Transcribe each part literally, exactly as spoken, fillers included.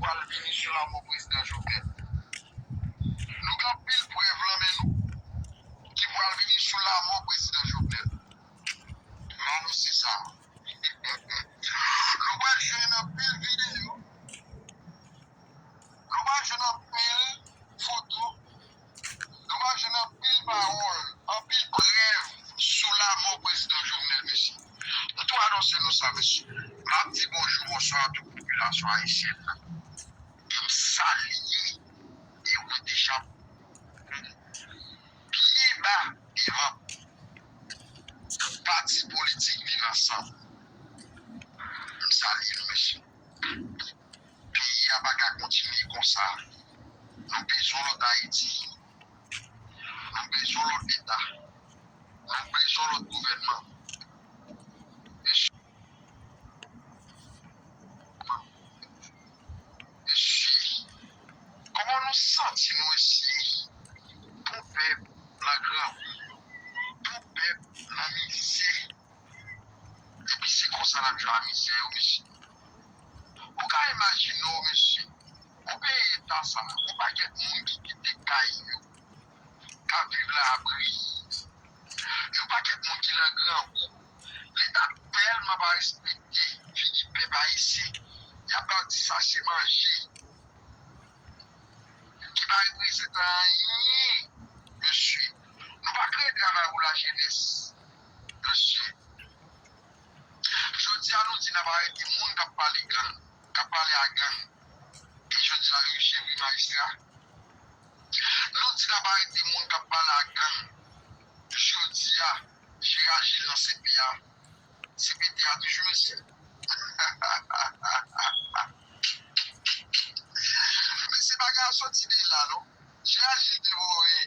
pral vini sou lanmò prezidan Jovenel. Nou gen anpil prèv lan men nou ki pral vini sou lanmò prezidan Jovenel. M anonse sa. Nou pral jwenn anpil videyo. Nou pral jwenn anpil foto. Nou pral jwenn anpil pawòl, anpil prèv sou lanmò prezidan Jovenel, mesye. M tou anonse nou sa, mesye. M ap di bonjou, bonswa a tout popilasyon ayisyèn nan. M salye e woule chapo byen ba devan pati politik Viv Ansanm. M salye nou, mesye. Peyi a pa ka kontinye konsa. Nou bezwen lòt Ayiti. Nou bezwen lòt Leta. Nou bezwen lòt gouvènman. Mesye, mesye, kòman nou santi nou, mesye? Pou pèp nan grangou, pou pèp nan mizè. Epi se konsa n ap jwe a mizè yo, mesye. Ou ka imajine w, mesye. Ou peye eta sa, yon pakèt moun ki kite kay yo, k ap viv labri. Yon pakèt moun ki nan grangou. Leta tèlman pa respekte figi pèp ayisyen, y ap ba yo ti sachè manje ki pa reprezante anyen, mesye. Nou pa kreye travay pou lajenès, mesye. Jodi a, nou di n ap arete moun k ap pale gang, k ap pale a gang. E jodi a, yo cheve majistra. Nou di n ap arete moun k ap pale a gang. Jodi a, Gerard Gilles nan C P A. C P T a toujou, mesye. Mesye, bagay a soti de la, non. Gerard Gilles te voye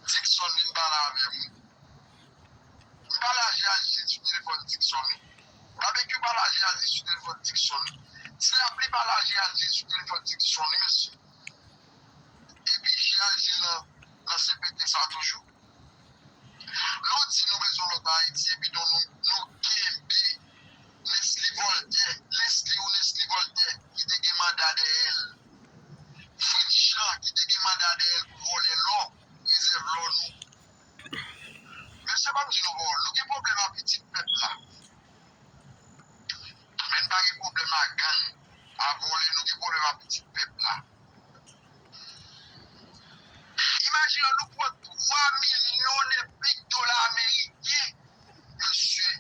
Dickson vin pale avè m. M pale a Gerard Gilles sou telefòn Dickson, wi. Babekyou pale a Gerard Gilles sou telefòn Dickson, wi. Ti Lapli pale a Gerard Gilles sou telefòn Dickson, wi, mesye. Epi Gerard Gilles nan, nan C P T sa toujou. Nou di nou bezwen lòt Ayiti, epi nou, nou, nou kenbe Leslie Voltaire, Leslie ou Nesly Voltaire, ki te gen manda dèyè l. Fritz Jean, ki te gen manda dèyè l pou vòlè lò, rezèv lò nou. Mesye, ban m di nou pawòl, nou gen pwoblèm ak pitit pèp la. Men n pa gen pwoblèm ak gang, ak vòlè, nou gen pwoblèm ak pitit pèp la. Imajine w, nou pran twa milyon de pik dola ameriken, mesye.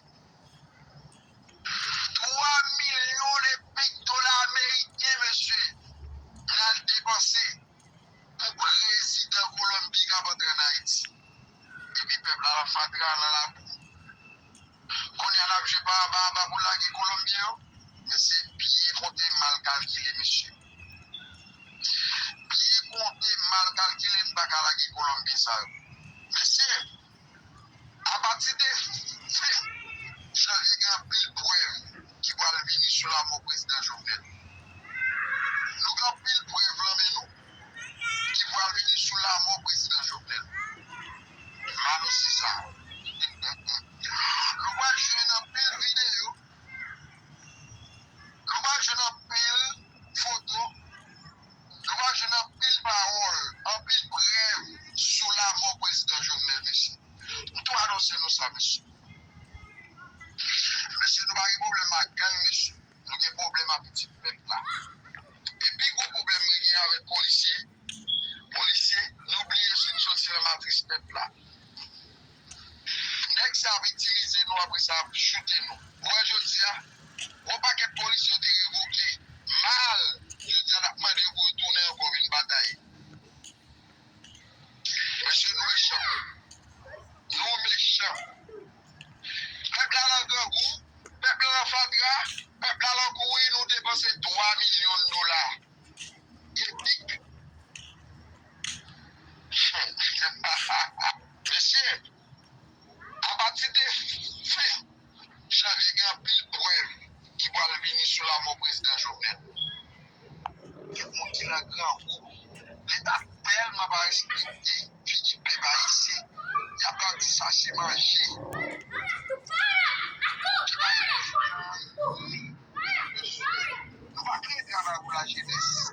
Twa milyon de pik dola ameriken, mesye, n al depanse pou prezidan Kolonbi k ap antre ann Ayiti. Epi pèp la nan fatra, nan labou. Kounye a n ap jwe pa anba anba pou lage Kolonbyen yo. Mesye, byen konte, mal kalkile, mesye. Byen konte, mal kalkile, n pa ka lage Kolonbyen sa yo. Mesye, apati de fen janvye, gen anpil prèv ki pral vini sou lanmò prezidan Jovenel. Nou gen anpil prèv lan men nou ki pral vini sou lanmò prezidan Jovenel. M anonse sa. Nou pral jwenn anpil videyo. Nou pral jwenn anpil foto. Nou pral jwenn anpil pawòl, anpil prèv sou lanmò prezidan Jovenel, mesye. M tou anonse nou sa, mesye. Mesye, nou pa gen pwoblèm ak gang, mesye. Nou gen pwoblèm ak pitit pèp la. E pi gwo pwoblèm mwen gen avèk polisye, polisye, nou bliye si n soti nan matris pèp la. Nèg sa ap itilize nou, apre sa ap choute nou. Ou wè jodi a, yon pakèt polisye yo te revoke mal, jodi a n ap mande yo pou yo tounen ankò vin batay. Mesye, nou mechan. Nou mechan. Pèp la nan grangou, pèp la nan fatra, pèp la nan kouri, nou depanse twa milyon dola. Epi, mesye, apati de fen janvye, gen anpil prèv ki pral vini sou lanmò prezidan Jovenel. Gen moun ki nan grangou. Leta tèlman pa respekte figi pèp ayisyen, y ap ba yo ti sachè manje. Nou pa kreye travay pou la jenès.